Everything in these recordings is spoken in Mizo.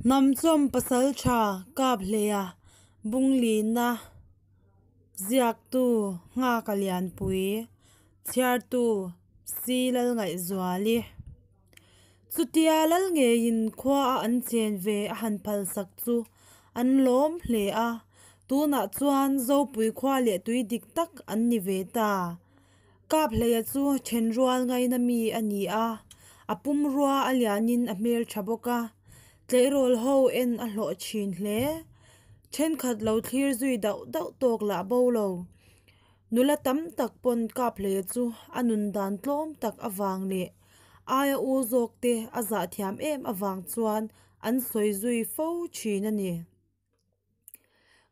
Hnamchawm pasaltha Kaphleia Bunglina ziaktu Nghaka Lianpui chhiartu Si Lalngaihzuali. Chutia lal ngeiin khua a an chen ve a han phalsak chu an lawm hle a, tunah chuan Zopui khua leh tui dik tak an ni ve ta. Kaphleia chu thenrual ngaina mi a ni a, a pumrua a lianin a hmeltha bawk a, tleirawl ho en a hlawh thin hle. Thenkhat lo thlir zui dauh dauh tawk lah bo lo. Nula tam tak pawn Kaphleia chu a nun dan tlawm tak avang leh aia u zawk te a zah thiam em avang chuan an sawi zui fo thin a ni.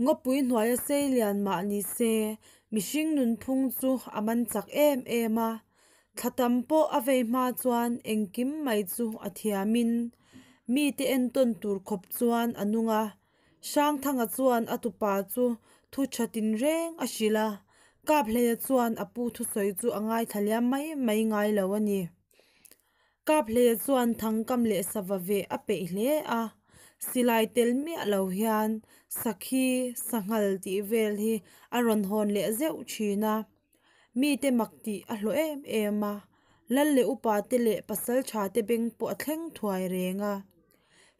Ngawpui hnuaia sei lian mah ni se mihring nunphung chu a man chak em em a, thla tam pawh a vei hma chuan engkim mai chu a thiamin mite entawn tur khawp chuan a nung a, Hrangthanga chuan a tupa chu thu tha tinreng a hrilh a, Kaphleia chuan a pu thusawi chu a ngaithla liam mai mai ngai lo a ni. Kaphleia chuan thangkam leh sava veh a peih hle a, silai tel miah lo hian sakhi, sanghal tih vel hi a rawn hawn leh zeuh thin a, mite mak tih a hlawh em em a, lal leh upa te leh pasaltha te beng pawh a thleng thuai reng a.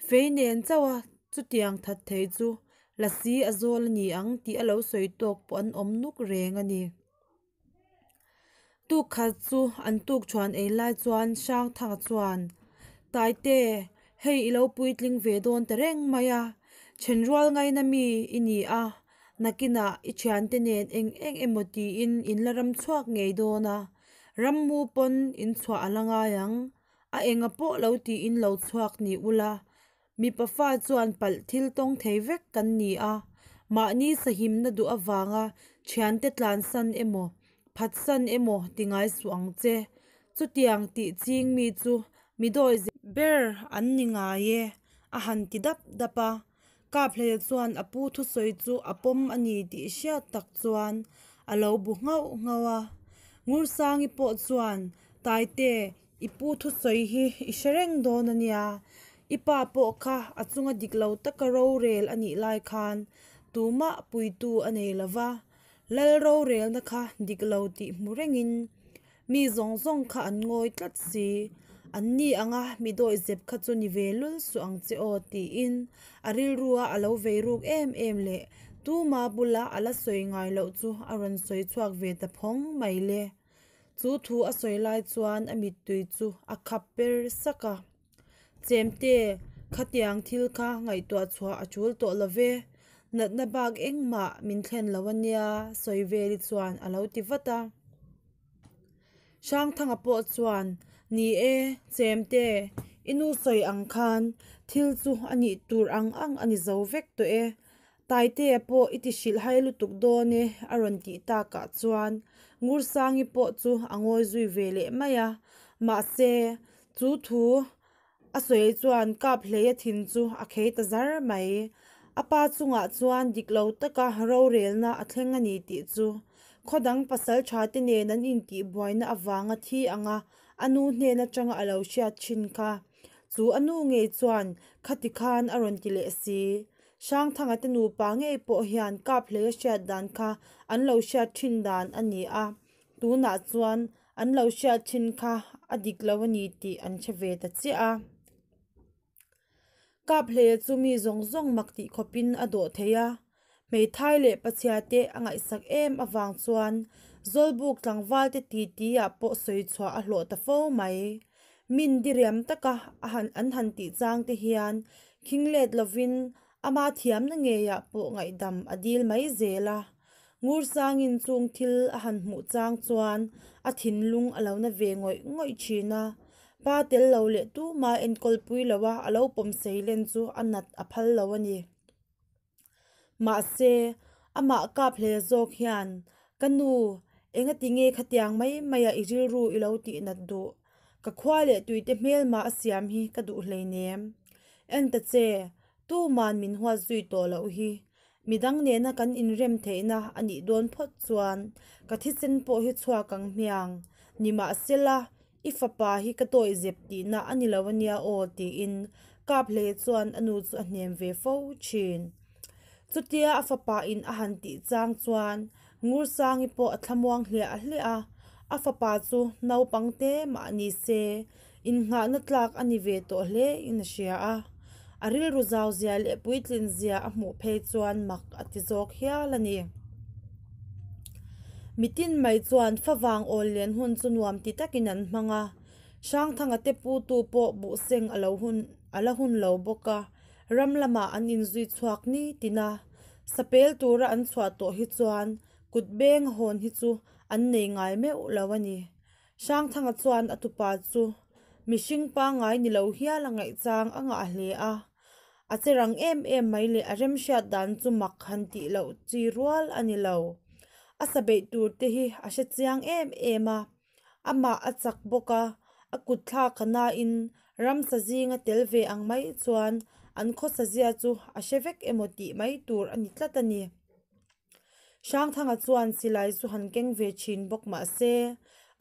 Fei nen chauh a chutiang that thei chu lasi a zawl a ni ang tih a lo sawi tawk pawh an awm nuk reng a ni. Tuk khat chu an tuk thuan ei lai chuan Hrangthanga chuan, Taite, hei i lo puitling ve dawn ta reng mai a, thenrual ngaina mi i ni a, nakinah i thiante nen eng eng emaw tiin in la ram chhuak ngei dawn a, rammu pawn in chhuah a la ngai ang, a enga pawh lo tiin lo chhuak ni ula, Mipa fa chuan palh thil tawng thei vek kan ni a, mahni sahimna duh avanga thiante tlansan emaw, phatsan emaw ti ngai suh ang che. Chutiang tih ching mi chu mi dawi zep ber an ni ngai e, a han ti dap dap a. Kaphleia chuan a pu thusawi chu a pawm a ni tih hriat tak chuan a lo bu nghauh nghauh a. Ngursangi pawh chuan, Taite, I pu thusawi hi i hre reng dawn a nia. I pa pawh kha a chunga dik lo taka rorel a nih lai khan tumah puitu a nei lo va, lal rorelna kha dik lo tih hmu rengin mi zawng zawng kha an ngawi tlat si. An ni anga mi dawihzep kha chu ni ve lul suh ang che aw tiin a rilrua a lo vei ruk em em leh tuma bula a la sawi ngai loh chu a rawn sawi chhuak ve ta phawng mai le. Chu thu a sawi lai chuan a mittui chu a khap per sak a. Chemte, khatiang thil kha ngaihtuah chhuah a tul tawh lo ve. Natna bak engmah min thlen lo a nia, Sawiveli chuan a lo ti vat a. Hrangthanga pawh chuan, Ni e, Chemte, i nu sawi ang khan thil chu a nih tur ang ang a ni zo vek tawh e. Taitea pawh i ti hrilh hai lutuk dawn e a rawn tih takah chuan Ngursangi pawh chu a ngawi zui ve leh mai a, mahse chu thu a sawi chuan Kaphleia thin chu a khei ta zar mai. A pa chungah chuan dik lo taka rorelna a thleng a ni tih chu khaw dang pasal tha te nen an intihbuaina avanga thi anga a nu hnen atanga a lo hriat thin kha. Chu a nu ngei chuan khati khan a rawn ti leh si. Hrangthanga te nupa ngei pawh hian Kaphleia hriat dan kha an lo hriat thin dan a ni a, tunah chuan an lo hriat thin kha a dik lo a ni tih an hre ve ta chiah a. Kaphleia chu mi zawng zawng mak tih khawpin a dawh thei a, hmeithai leh pachhia te a ngaihsak em avang chuan Zawlbuk tlangval te titi ah pawh sawi chhuah a hlawh ta fo mai. Min diriam taka a han an han tih chang te hian khing let lovin ama thiamna ngeiah pawh ngaihdam a dil mai zel a. Ngursangin chung thil a han hmuh chang chuan a thinlung a lo na ve ngawih ngawih thin a. Pa tel lo leh tuma enkawl pui loa a lo pawm sei len chu a nat a phal lo a ni. Mahse, amah kap hle zawk hian, Ka nu, engati nge khatiang mai maia i rilru i lo tih nat duh? Ka khua leh tuite hmelmah a siam hi ka duh hleinem. En ta che, tuman min huat zui tawh loh hi. Midang nena kan inrem theihna a nih dawn phawt chuan ka thisen pawh hi chhuak ang hmiang. Nimahsela, I fapa hi ka tawi zep tihna a ni lo a nia aw tiin Kaphleia chuan a nu chu a hnem ve fo thin. Chutia a fapa in a han tih chang chuan Ngursangi pawh a thlamuang hliah hliah a, a fapa chu naupang te mah ni se innghahna tlak a ni ve tawh hle in a hria a. A rilru zau zia leh puitlin zia a hmuh phei chuan mak a ti zawk hial a ni. Mitin mai chuan favang awl len hun chu nuam ti takin an hmang a, Hrangthanga te putu pawh buhseng a lo hun a la hun lo bawk a, ram lamah an inzui chhuak ni tin a, sapel tura an chhuah tawh hi chuan kut beng hawn hi chu an nei ngai meuh lo a ni. Hrangthanga chuan a tupa chu mihring pangngai ni lo hial a ngaihchang a ngah hle a, a che rang em em mai leh a remhriat dan chu mak han tih loh chi rual a ni lo. A sa beih tur te hi a hre chiang em em a, Amah a chak bawk a, a kut thlak a nain ramsa zinga tel ve ang mai chuan an khawsa zia chu a hre vek emaw tih mai tur a ni tlat a ni. Hrangthanga chuan silai chu han keng ve thin bawk mah se,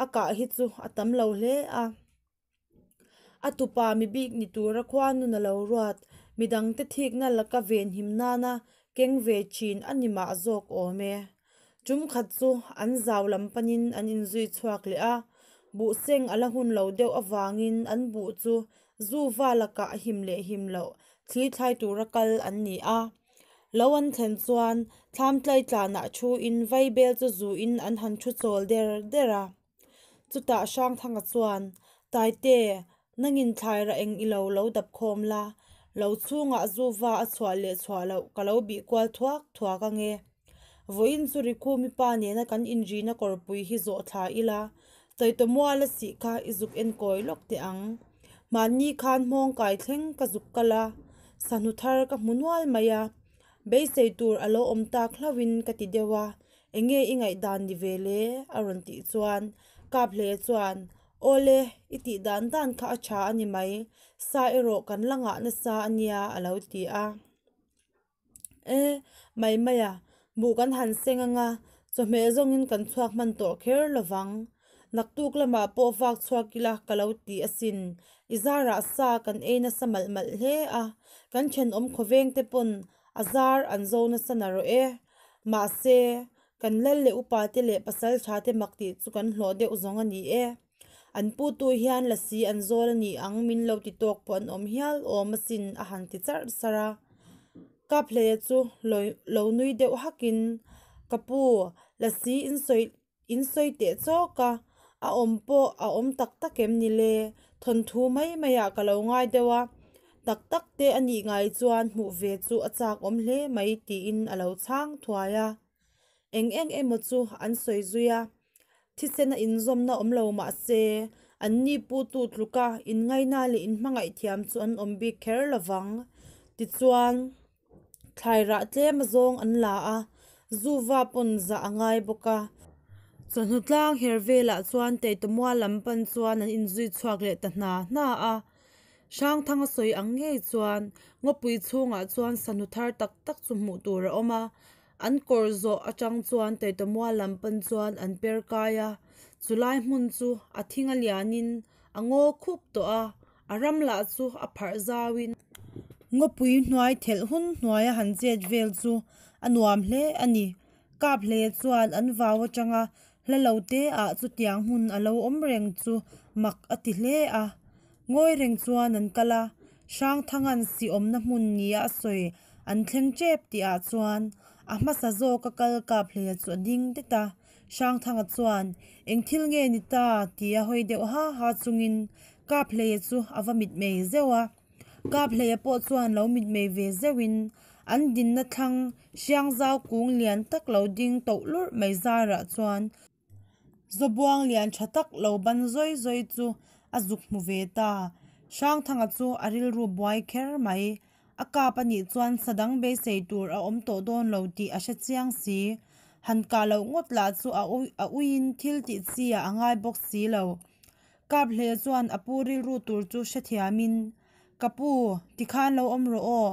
a kah hi chu a tam lo hle a. A tupa mi bik ni tura khuanun a lo ruat, midangte thikna laka venhim nana keng ve thin a ni mah zawk awm e. Tum khat chu an zau lam panin an inzui chhuak leh a, buhseng a la hun lo deuh avangin an buh chu zu va lakah a him leh him loh thli thlai tura kal an ni a. Lo an thlen chuan thlam tlaitlanah thuin vaibel chu zuin an han thu chawl der der a. Chutah Hrangthanga chuan, Taite, nangin thlaira eng i lo lo dap khawm la, lo chhungah zu va a chhuah leh chhuah loh ka lo bih kual thuak thuak ange. Vawiin chu Rikhumi pa nena kan inrina kawrpui hi zawh thla ila, Tawitamuala sih kha i zuk enkawi lawk teh ang. Hmanni khan hmawng kai thleng ka zuk kal a, sahnu thar ka hmu nual mai a, beisei tur a lo awm tak hlauhin ka ti deuh a, Enge i ngaihdan ni ve le? a rawn tih chuan Kaphleia chuan, Awle, i tih dan dan kha a tha a ni mai, sa erawh kan la ngah nasa a nia a lo ti a. E, mai mai a, buh kan han seng anga, chawhmeh zawngin kan chhuak hman tawh kher lo vang. Naktuk lamah pawh vak chhuak ila ka lo ti asin, i zarah sa kan ei nasa malh malh hle a, kan thenawm khawveng te pawn a zar an zo nasa na rawh e. Mahse, kan lal leh upa te leh pasal tha te mak tih chu kan hlawh deuh zawng a ni e. An putu hian lasi an zawl a ni ang min lo ti tawk pawh an awm hial awm asin a han ti charh charh a. Kaphleia chu lo nui deuh hakin, Ka pu, lasi in sawi In sawi teh chawk a, a awm pawh a awm tak tak em ni le? Thawnthu mai maiah ka lo ngai deuh a, tak tak te a nih ngai chuan hmuh ve chu a chak awm hle mai tiin a lo chhang thuai a. Eng eng emaw chu an sawi zui a, thisena inzawmna awm lo mah se, anni putu tluka inngaina leh inhmangaih thiam chu an awm bik kher lo vang. Tichuan. Thlai rah tlem a zawng an la a, zu va pawn zah a ngai bawk a. Chawhnu tlang her velah chuan Teitamua lam pan chuan an inzui chhuak leh ta hna hna a. Hrangthanga sawi ang ngei chuan ngawpui chhungah chuan sanu thar tak tak chu hmuh tur a awm a. An kawr zawh atang chuan Teitamua lam pan chuan an per kai a, chulai hmun chu a thing a lianin a ngaw khup tawh a. A ram lah chu a pharh zauin ngawpui hnuai thelh hun hnuaia han chet vel chu a nuam hle a ni. Kaphleia chuan an vau atanga hla lo te ah chutiang hmun a lo awm reng chu mak a ti hle a. Ngawi reng chuan an kal a, Hrangthanga'n si awmna hmun nia a sawi an thleng tep tih ah chuan a hmasa zawka kal Kaphleia chu a ding det a. Hrangthanga chuan, Eng thil nge ni ta? tia hawi deuh ha ha chungin Kaphleia chu a va mitmei zeuh a. Kaphleia pawh chuan lo mitmei ve zeuhin an dinna thlang Hriangzau kung lian tak lo ding toh lurh mai zarah chuan Zawbuang lian tha tak lo ban zawi zawi chu a zuk hmu ve ta. Hrangthanga chu a rilru buai kher mai. A kap a nih chuan sa dang beisei tur a awm tawh dawn lo tih a hre chiang si. Han kah loh ngawt lah chu a a uiin thil tih chi ah a ngai bawk si lo. Kap hle chuan a pu rilru tur chu hrethiamin, Ka pu, tikhan lo awm rawh aw,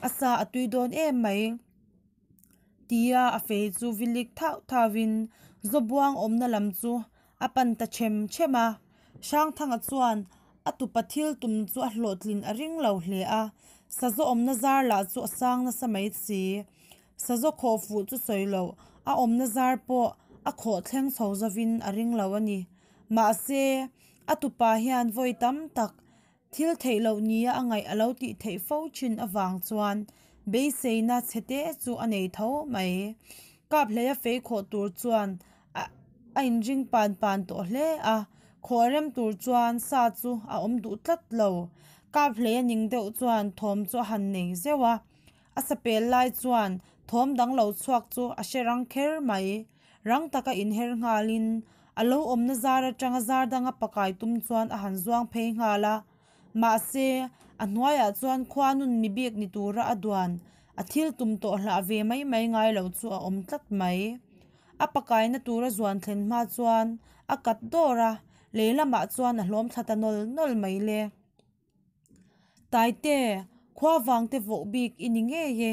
a sa a tui dawn em mai. Tia a fei chu vilik thauh thauhin Zawbuang awmna lam chu a pan ta chem chem a. Hrangthanga chuan. a tupa thil tum chu a hlawhtlin a ring lo hle a, sazaw awmna zar lah chu a sang nasa mai si. Sazaw khawh fuh chu sawi loh, a awmna zar pawh a khawh thleng chho zovin a ring lo a ni. Mahse, a tupa hian vawi tam tak thil theih loh nia a ngaih a lo tih theih fo thin avang chuan beiseina chhe te chu a nei tho mai. Kaphleia fei khawh tur chuan a a inring pan pan tawh hle a, khawh rem tur chuan sa chu a awm duh tlat lo. Kaphleia ning deuh chuan thawm chu a han nei zeuh a, a sapel lai chuan thawm dang lo chhuak chu a hre rang kher mai. Rang taka inher nghalin a lo awmna zar atanga zar danga pakai tum chuan a han zuang phei nghal a. Mahse, a hnuaiah chuan khua nun mi bik ni tura a duan a thil tum tawh hlah ve mai mai ngai lo chu a awm tlat mai. A pakaina tura zuan thlen hma chuan a kat dawr a, lei lamah chuan a hlawm thla ta nawl nawl mai le. Taite, khua vangte vawh bik i ni ngei e.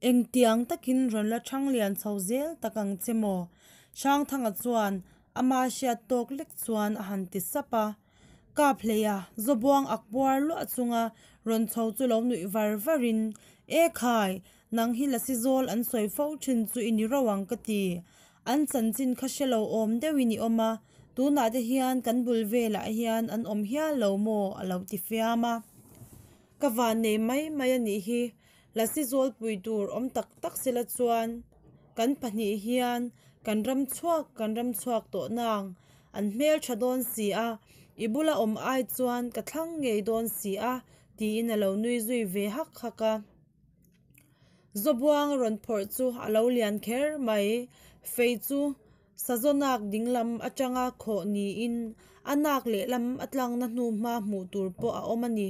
Engtiang takin rawn la thang lian chho zel tak ang che maw? Hrangthanga chuan ama hriat tawk lek chuan a han ti sap a. Kaphleia Zawbuang ak puar luah chunga rawn chho chu lo nuih var varin, E khai, nang hi Lasi zawl an sawi fo thin chu i ni ro ang ka ti. An chanchin kha hre lo awm deuhin i awm a, tunah te hian kan bul velah hian an awm hial lo maw? a lo ti fiam a. Ka van nei mai mai a nih hi, Lasi zawlpui tur awm tak tak sela chuan kan pahnih hian kan ram chhuak kan ram chhuak tawh nang, an hmel tha dawn si a, i bula awm ai chuan ka thlang ngei dawn si a tiin a lo nui zui ve hak hak a. Zawbuang a rawn phawrh chu a lo lian kher mai, fei chu Sazaw-nak dinglam atanga khawh niin a nak lehlam a tlangna hnuhma hmuh tur pawh a awm a ni.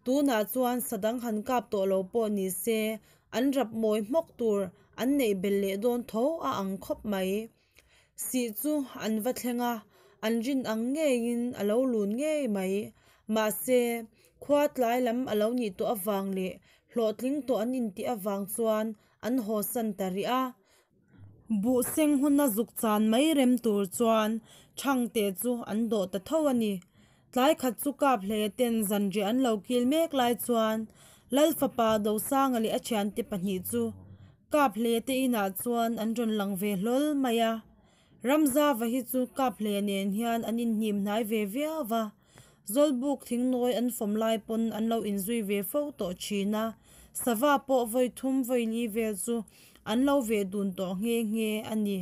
Tunah chuan sa dang han kap tawh lo pawh ni se, an rap mawi hmawk tur an neih belh leh dawn tho a ang khawp mai. Sih chu an va thleng a, an rin ang ngeiin a lo lun ngei mai. Mahse, khua tlai lam a lo nih tawh avang leh hlawhtling tawh an intih avang chuan an hawsan ta rih a. Buh seng huna zuk chan mai rem tur chuan Thangte chu an dawh ta tho a ni. Tlai khat chu kap hle ten zanriah an lo kil mek lai chuan Lal fapa Dosanga leh a thiante pahnih chu kap hle te inah chuan an rawn lang ve hlawl mai a. Ramzava hi chu kap hle nen hian an inhnim hnai ve viau va. Zawlbuk thingnawi an fawm lai pawn an lo inzui ve fo tawh thin a, sava pawh vawi thum vawi li vel chu an lo ve dun tawh nghe nghe a ni.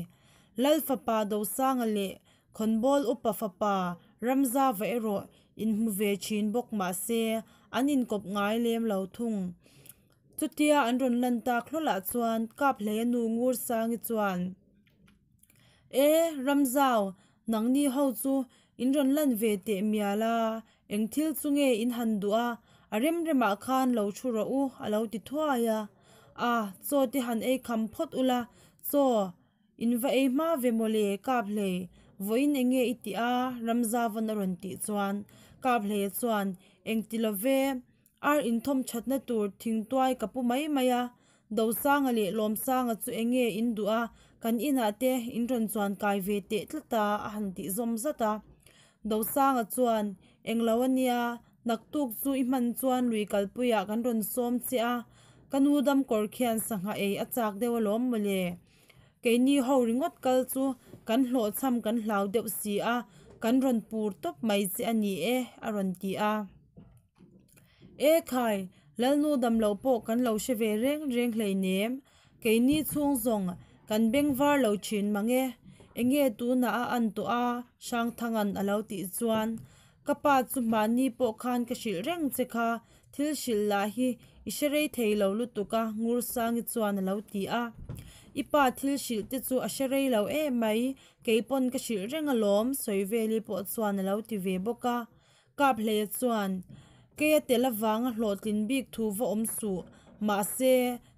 Lal fapa Dosanga leh Khawnbawl upa fapa Ramzava erawh inhmu ve thin bawk mah se an inkawp ngai lem lo thung. Chutia an rawn lan tak hlawlah chuan Kaphleia nu Ngursangi chuan, E, Ramzau, nangni ho chu in rawn lan ve teh mial a, eng thil chu nge in han duh a, a rem remah khan lo thu rawh u, a lo ti thuai a. A, chaw te han ei kham phawt ula, chaw, in va ei hma ve mawle, Kaphlei, vawiin eng nge i tih a, Ramzauva'n a rawn tih chuan Kaphleia chuan, Eng ti lo ve, Ar inthawm thatna tur thingtuai ka pu mai mai a, Dosanga leh Lawmsanga chu eng nge in duh a, kan inah te in rawn chuan kai ve teh tlat a, a han tih zawm zat a. Dosanga chuan, Eng lo a nia, naktuk chu i hman chuan lui kalpuiah kan rawn sawm che a, ka nu damkawr khian sangha ei a chak deuh alawm mawle. Keini ho ringawt kal chu kan hlawhchham kan hlau deuh si a, kan rawn pur tawp mai che a ni e, a rawn ti a. E khai, Lalnu damlo pawh kan lo hre ve reng reng hleinem, keini chhung zawng kan beng var lo thin mang e, enge tunah a an tawh a Hrangthanga'n a lo tih chuan ka pa chu mahni pawh khan ka hrilh reng che kha, thil hrilh lah hi i hre rei thei lo lutuk a Ngursangi chuan a lo ti a. I pa thil hrilh te chu a hre rei lo em mai, keipawn ka hrilh reng alawm Sawiveli pawh chuan a lo ti ve bawk a. Kaphleia chuan, Keia tel avanga hlawhtlin bik thu va awm suh, mahse,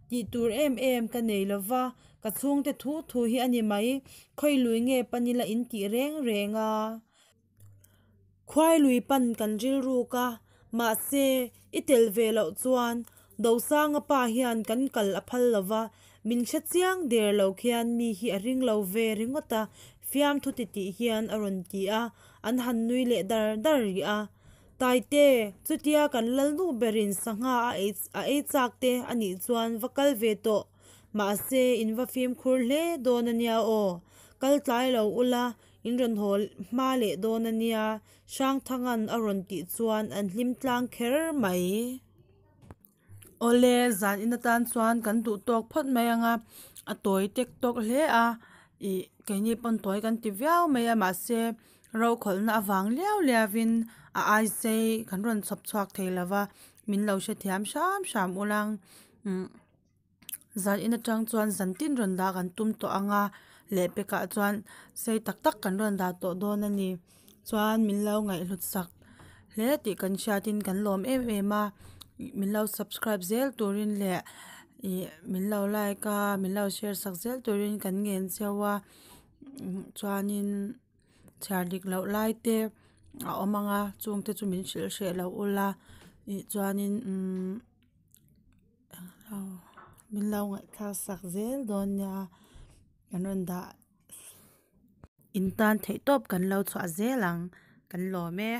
tih tur em em ka nei lo va, ka chhungte thu thu hi a ni mai, khawi lui nge pan ila in tih reng reng a. Khuai lui pan kan rilruk a, mahse, i tel ve loh chuan Dosanga pa hian kan kal a phal lo va, min hre chiang der lo khian mi hi a ring lo ve ringawt a, fiamthu titih hian a rawn ti a, an han nui leh dar dar rih a. Taite, chutia kan lalnu berin sangha a ei a ei chak te a nih chuan va kal ve tawh mahse in va fimkhur hle dawn a nia aw. Kal tlai lo ula in rawn haw hma leh dawn a nia Hrangthanga'n a rawn tih chuan an hlim tlang kher mai. Awle, zan in atan chuan kan duh tawk phawt mai ang a, a tawi tek tawk hle a, ih keini pawn tawi kan ti viau mai a mahse rokhawlhna avang liau liau in a ai sei kan rawn chhawp chhuak thei lo va, min lo hrethiam hram hram ulang umm zan in atang chuan zan tin rawn dah kan tum tawh ang a, lehpekah chuan sei tak tak kan rawn dah tawh dawn a ni. Chuan min lo ngaihhlut sak hle tih kan hriatin kan lawm em em a, min lo subscribe zel turin leh ih min lo like a min lo share sak zel turin kan ngen cheu a chuanin chhiar dik loh lai te a awm ang a chungte chu min hrilh hreh lo ula ih chuanin umm min lo ngaihthlak sak zel dawn nia kan rawn dah. In tan theih tawp kan lo chhuah zel ang, kan lawm e.